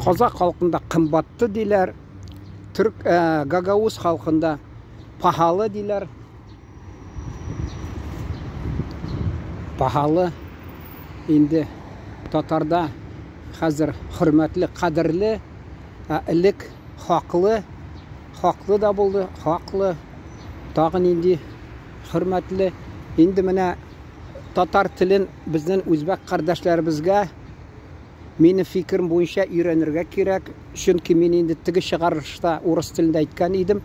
Казак халкында кымбатты диләр. Төрк, гагауз халкында пахалы диләр. Пахалы инде татарда хәзер хөрмәтле, кадерле, ә элек хаклы, хаклы да булды, хаклы, тагы нинди хөрмәтле. Инде менә татар телен безнең үзбәк кардәшләребезгә минем фикерем буенча өйрәнергә кирәк. Чөнки мин инде теге чыгарылышта урыс телендә әйткән идем.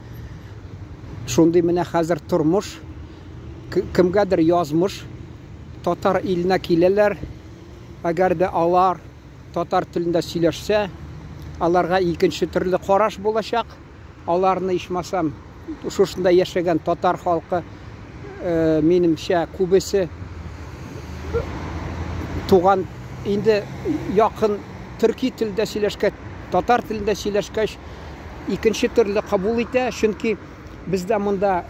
Шундый менә хәзер тормыш, кемгәдер язмыш, татар иленә киләләр. Әгәр дә алар татар телендә сөйләшсә, аларга икенче төрле караш булачак. Аларны ичмасам шушында яшәгән татар халкы, минемчә, күбесе туган инде якын төрки телдә сөйләшкәч, татар телендә сөйләшкәч, икенче төрле кабул итә, чөнки бездә монда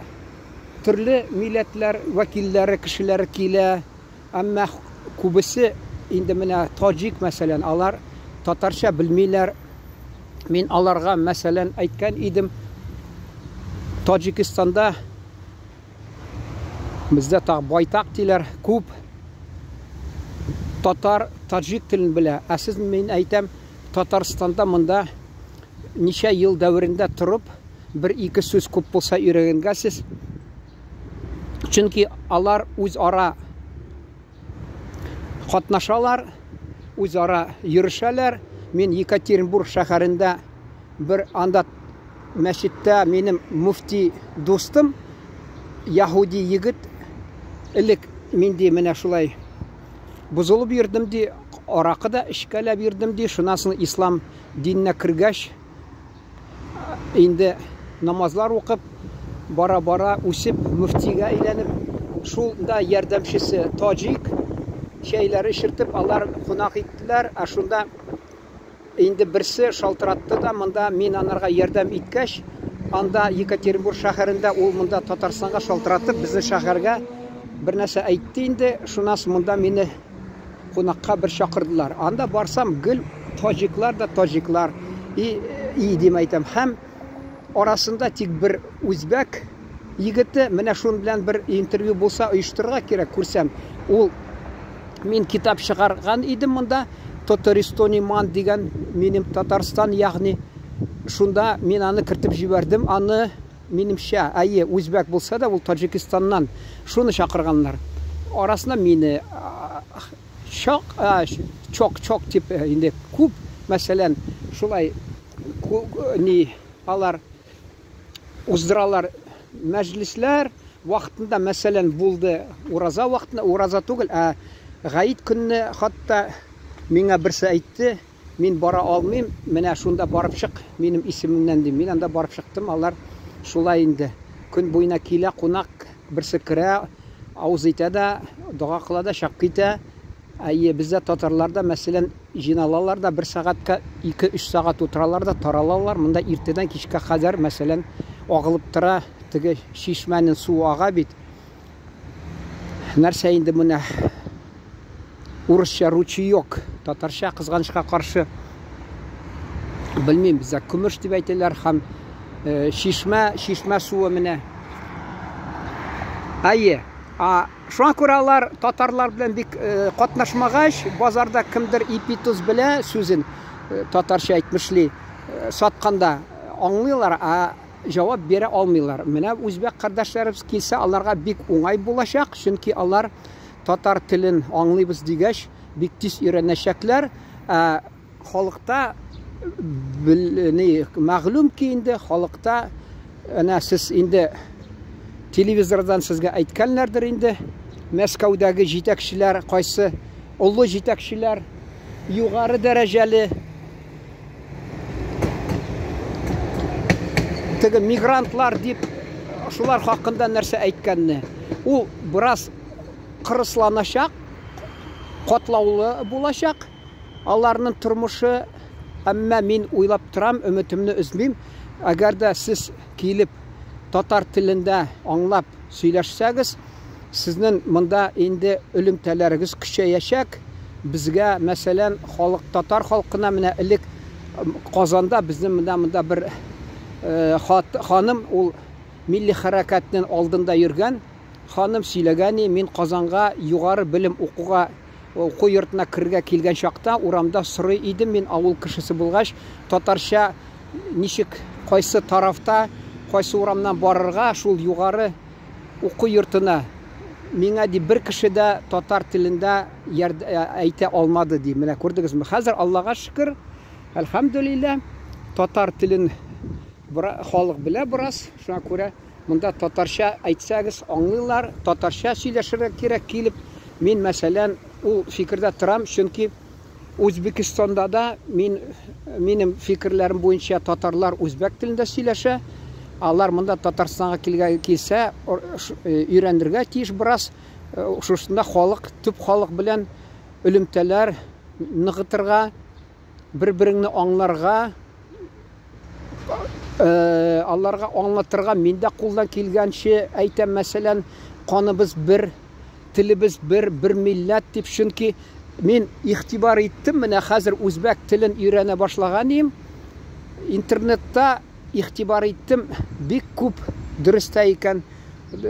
төрле милләтләр вәкилләре, кешеләре килә, әмма күбесе инде менә таҗик, мәсәлән, алар татарча белмиләр. Мин аларга, мәсәлән, әйткән идем, Таҗикстанда бездә тагы байтак диләр, күп татар таҗик телен белә. Ә сез, мин әйтәм, Татарстанда монда ничә ел дәверендә торып, бер-ике сүз күп булса өйрәнгәнсез. Чөнки алар үзара катнашалар, үзара йөрешәләр. Мин Екатеринбург шәһәрендә бер анда мәчеттә минем мөфти дустым, яһүди егет, элек мин ди менә шулай бозылып йөрдем ди, аракы да эчкәләп йөрдем ди, шуннан соң ислам диненә кергәч, инде намазлар укып, бара-бара үсеп, мөфтигә әйләнеп, шул да ярдәмчесе таҗик, чәйләр эчертеп, алар кунак иттеләр, ә шунда инде берсе шалтыратты да, монда мин анарга ярдәм иткәч, анда Екатеринбург шәһәрендә, ул монда Татарстанга шалтыратып, безнең шәһәргә бер нәрсә әйтте инде, шуннан соң монда мине кунакка бер чакырдылар. Анда барсам, гел таҗиклар да таҗиклар. И, и дим әйтәм. Һәм арасында тик бер үзбәк егете, менә шун белән бер интервью булса оештырырга кирәк, күрсәм. Ул мин китап чыгарган идем монда, Тотористони ман дигән минем Татарстан, ягъни шунда мин аны кертеп җибәрдем, аны Минемчә, әйе, үзбәк булса да, ул Таҗикстаннан. Шуны чакырганнар. Арасында мине чак, чок, чок дип инде күп, мәсәлән, шулай ни алар уздыралар мәҗлесләр вакытында, мәсәлән, булды ураза вакытында, ураза түгел, ә гаит көнне хатта миңа берсе әйтте, Мин бара алмыйм, менә шунда барып чык, минем исемемнән, дим. Мин анда барып чыктым, алар шулай инде. Көн буена килә кунак, берсе керә, авыз итә дә, дога кыла да, чыгып китә. Әйе, бездә татарларда, мәсәлән, җыйналалар да, бер сәгатькә ике-өч сәгать утыралар да, таралалар. Монда иртәдән кичкә кадәр, мәсәлән, агылып тора, теге чишмәнең суы ага бит. Нәрсә инде менә урысча ручеек, татарча кызганычка каршы белмим, бездә көмеш дип әйтәләр һәм э, чишмә, чишмә суы менә. Әйе, а шуңа күрә алар татарлар белән бик э, катнашмагач, базарда кемдер ипи тоз белә сүзен э, татарча әйтмешли сатканда аңлыйлар, а җавап бирә алмыйлар. Менә үзбәк кардәшләребез килсә, аларга бик уңай булачак, чөнки алар татар телен аңлыйбыз дигәч, бик тиз өйрәнәчәкләр. Ә халыкта ни, мәгълүм ки инде халыкта әнә сез инде телевизордан сезгә әйткәннәрдер инде, Мәскәүдәге җитәкчеләр, кайсы олы җитәкчеләр, югары дәрәҗәле теге мигрантлар дип шулар хакында нәрсә әйткәнне. Ул бераз кырысланачак, катлаулы булачак. Аларның тормышы, әмма мин уйлап торам, өметемне өзмим. Әгәр дә сез килеп татар телендә аңлап сөйләшсәгез, Сезнен монда инде элемтәләрегез көчәячәк. Безгә, мәсәлән, халык, татар халкына менә элек Казанда безнең менә монда бер ханым, ул милли хәрәкәтнең алдында йөргән ханым сөйләгән, мин Казанга югары белем укуга уку йортына керергә килгән чакта урамда сорый идем, мин авыл кешесе булгач, татарча ничек, кайсы тарафта, кайсы урамнан барырга шул югары уку йортына. Миңа ди бер кеше дә татар телендә әйтә алмады ди. Менә күрдегезме? Хәзер Аллага шөкер, әлхәмдүлилләһ, татар телен халык белә бераз, шуңа күрә монда татарча әйтсәгез аңлыйлар, татарча сөйләшергә кирәк килеп. Мин, мәсәлән, ул фикердә торам, чөнки Үзбекстанда да мин минем фикерләрем буенча татарлар үзбәк телендә сөйләшә. Алар монда Татарстанга килгән килсә, өйрәнергә тиеш бераз. Шушында халык, төп халык белән элемтәләр ныгытырга, бер-береңне аңларга, аларга аңлатырга мин дә кулдан килгәнче әйтәм, мәсәлән, каныбыз бер, телебез бер, бер милләт дип, чөнки мин игътибар иттем, менә хәзер үзбәк телен өйрәнә башлаган идем, интернетта игътибар иттем, бик күп дөрестә икән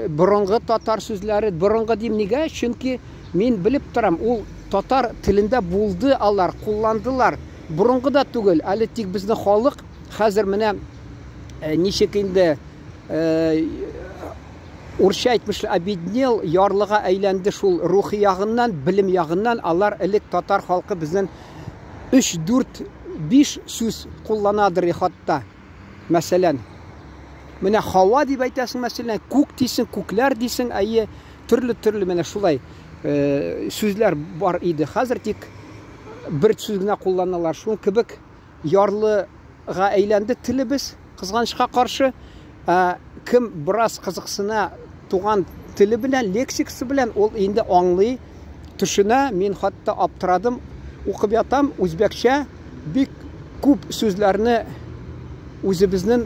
борынгы татар сүзләре, борынгы дим нигә? Чөнки мин белеп торам, ул татар телендә булды алар, кулландылар. Борынгы да түгел, әле тик безнең халык хәзер менә ничек инде урысча әйтмешли, обеднел, ярлыга әйләнде шул рухи ягыннан, белем ягыннан. Алар элек татар халкы безнең 3, 4, 5 сүз кулланадыр хатта. Мәсәлән, менә һава дип әйтәсең, мәсәлән, күк дисең, күкләр дисең, әйе, төрле-төрле менә шулай сүзләр бар иде. Хәзер тик бер сүз генә кулланалар. Шул кебек ярлыга әйләнде телебез, кызганычка каршы. Кем бераз кызыксына туган теле белән, лексикасы белән, ул инде аңлый, төшенә. Мин хатта аптырадым, укып ятам, үзбәкчә бик күп сүзләрне үзебезнең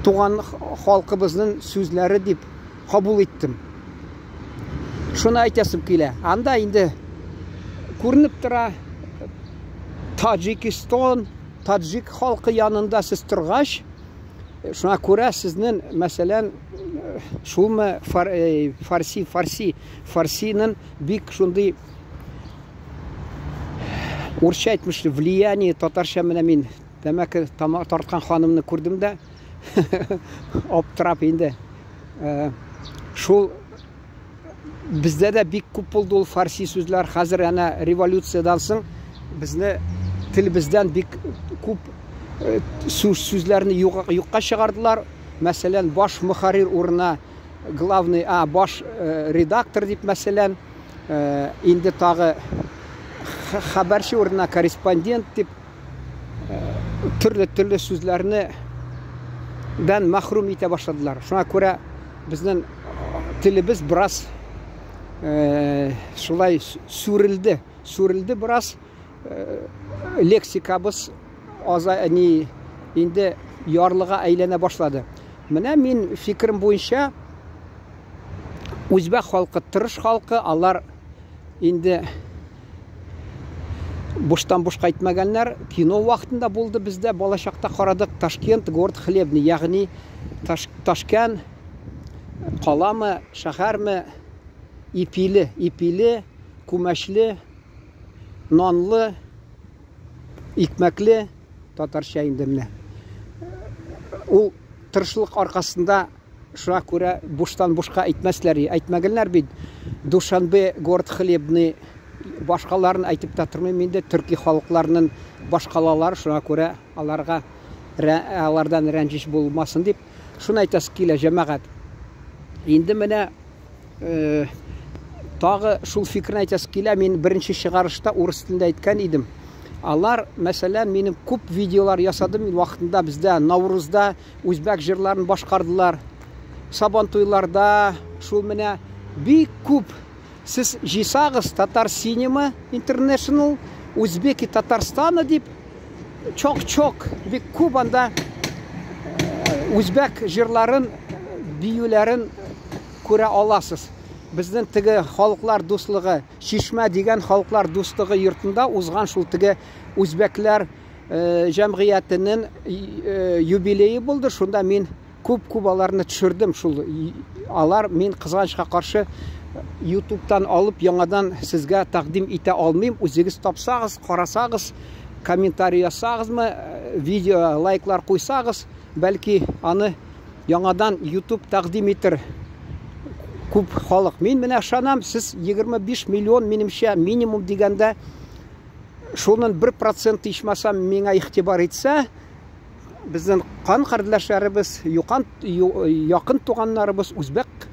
туган халкыбызның сүзләре дип кабул иттем. Шуны әйтәсем килә. Анда инде күренеп тора, Таджикистан, таджик халкы янында сез торгач, шуңа күрә сезнең, мәсәлән, шулмы фарси, фарси, фарсинын бик шундый урысча әйтмешли влияние, татарча менә мин тәмәке тарткан ханымны күрдем дә, аптырап инде. Шул бездә дә бик күп булды ул фарси сүзләр. Хәзер әнә революциядән соң безне телебездән бик күп сүзләрне юкка чыгардылар. Мәсәлән, баш мөхәррир урынына главный, баш редактор дип, мәсәлән, инде тагы хәбәрче урынына корреспондент дип, төрле-төрле сүзләрне дән мәхрүм итә башладылар. Шуңа күрә безнең телебез бераз шулай сүрелде, сүрелде бераз, лексикабыз аза, ни, инде ярлыга әйләнә башлады. Менә мин фикерем буенча үзбәк халкы тырыш халкы, алар инде буштан бушка әйтмәгәннәр. Кино вакытында булды бездә, балачакта карадык, Ташкент город хлебный, ягъни Ташкент каламы, шәһәрме, ипиле, ипиле, күмәчле, нанлы, икмәкле, татарча инде менә. Ул тырышлык аркасында, шуңа күрә буштан бушка әйтмәсләр, әйтмәгәннәр бит. Душанбе город хлебный, башкаларын әйтеп тә тормыйм инде, төрки халыкларының башкалалары, шуңа күрә аларга алардан рәнҗеш булмасын дип, шуны әйтәсе килә, җәмәгать. Инде менә тагы шул фикерне әйтәсе килә, мин беренче чыгарышта урыс телендә әйткән идем. Алар, мәсәлән, минем күп видеолар ясадым, мин вакытында бездә Наурузда үзбәк җырларын башкардылар. Сабантуйларда шул менә бик күп. Сез җыйсагыз Татар Cinema International, Узбеки Татарстана дип, чок-чок бик күп анда үзбәк җырларын, биюләрен күрә аласыз. Безнең теге халыклар дуслыгы, Чишмә дигән халыклар дуслыгы йортында узган шул теге үзбәкләр җәмгыятенең юбилее булды. Шунда мин күп-күп аларны төшердем. Шул алар мин кызганычка каршы YouTube'тан алып яңадан сезгә тәкъдим итә алмыйм. Үзегез тапсагыз, карасагыз, комментарий ясагызмы, видео лайклар куйсагыз, бәлки аны яңадан YouTube тәкъдим итер күп халык. Мин менә ышанам, сез 25 миллион минемчә минимум дигәндә шуның 1% ичмасам миңа игътибар итсә, безнең кан кардәшләребез, юкан якын туганнарыбыз, үзбәк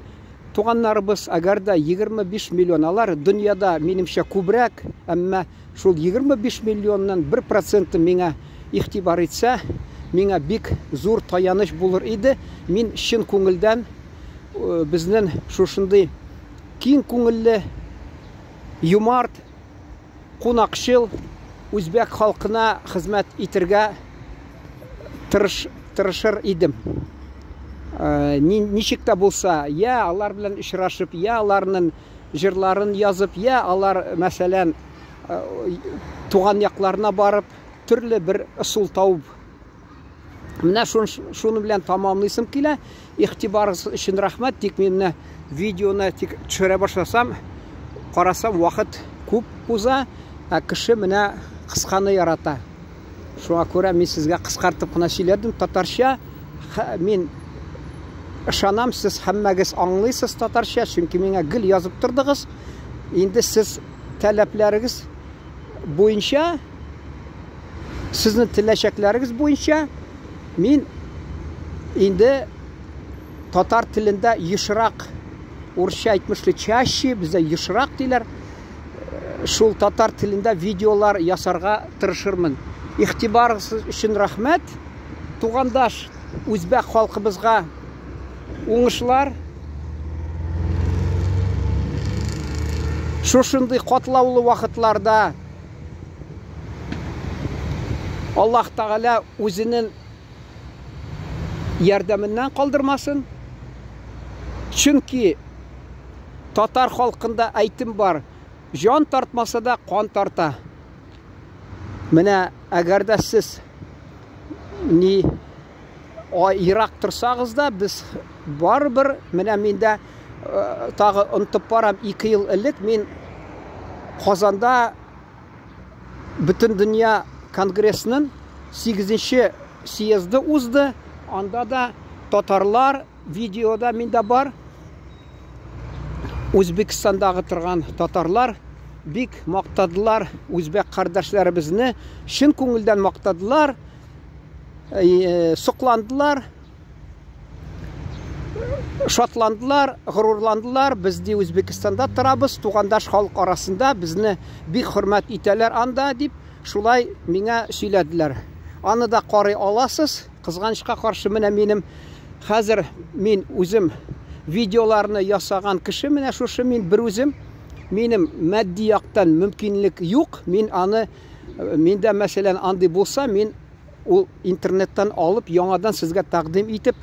туганнарыбыз, әгәр дә 25 миллион, алар дөньяда минемчә күбрәк, әмма шул 25 миллионнан 1% миңа игътибар итсә, миңа бик зур таяныч булыр иде. Мин чын күңелдән безнең шушындый киң күңелле, юмарт, кунакчыл үзбәк халкына хезмәт итергә тырыш, тырышыр идем. Ничек тә булса, я алар белән очрашып, я аларның җырларын язып, я алар, мәсәлән, туган якларына барып, төрле бер ысул табып. Менә шуны белән тамамлыйсым килә. Игътибарыгыз өчен рәхмәт. Тик мин менә видеоны тик төшерә башласам, карасам, вакыт күп уза, ә кеше менә кысканы ярата. Шуңа күрә мин сезгә кыскартып кына сөйләдем татарча. Мин ышанам, сез һәммәгез аңлыйсыз татарча, чөнки миңа гел язып тордыгыз. Инде сез таләпләрегез буенча, сезнең теләчәкләрегез буенча мин инде татар телендә ешрак, урысча әйтмешли чаще, бездә ешрак диләр, шул татар телендә видеолар ясарга тырышырмын. Игътибарыгыз өчен рәхмәт. Тугандаш үзбәк халкыбызга уңышлар. Шушындый катлаулы вакытларда Аллаһ Тәгалә үзенең ярдәменнән калдырмасын. Чөнки татар халкында әйтем бар, җан тартмаса да кан тарта. Менә әгәр дә сез ни ерак торсагыз да, без барыбер, менә мин дә тагы онытып барам, 2 ел элек мин Казанда Бөтендөнья конгрессының 8-нче съезды узды. Анда да татарлар видеода миндә бар. Үзбекстандагы торган татарлар бик мактадылар үзбәк кардәшләребезне, чын күңелдән мактадылар, сокландылар, шатландылар, горурландылар. Без ди Үзбекстанда торабыз, тугандаш халык арасында безне бик хөрмәт итәләр анда дип, шулай миңа сөйләделәр. Аны да карый аласыз. Кызганычка каршы, менә минем хәзер мин үзем видеоларны ясаган кеше, менә шушы мин бер үзем. Минем матди яктан мөмкинлек юк. Мин аны, миндә мәсәлән андый булса, мин ул интернеттан алып яңадан сезгә тәкъдим итеп,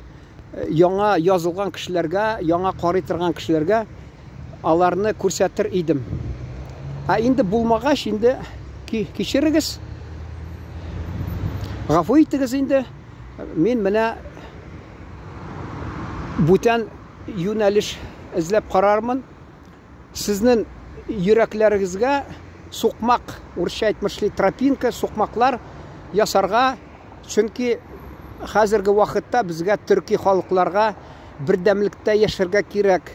яңа язылган кешеләргә, яңа карый торган кешеләргә аларны күрсәтер идем. Ә инде булмагач, инде кичерегез. Гафу итегез инде. Мин менә бүтән юнәлеш эзләп карармын. Сезнең йөрәкләрегезгә сукмак, урысча әйтмешли тропинка, сукмаклар ясарга, чөнки хәзерге вакытта безгә төрки халыкларга бердәмлектә яшәргә кирәк.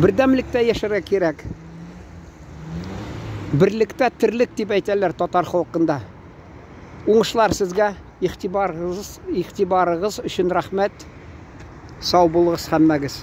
Бердәмлектә яшәргә кирәк. Берлектә терлек дип әйтәләр татар халкында. Уңышлар сезгә, игътибарыгыз, игътибарыгыз өчен рәхмәт. Сау булыгыз һәммәгез.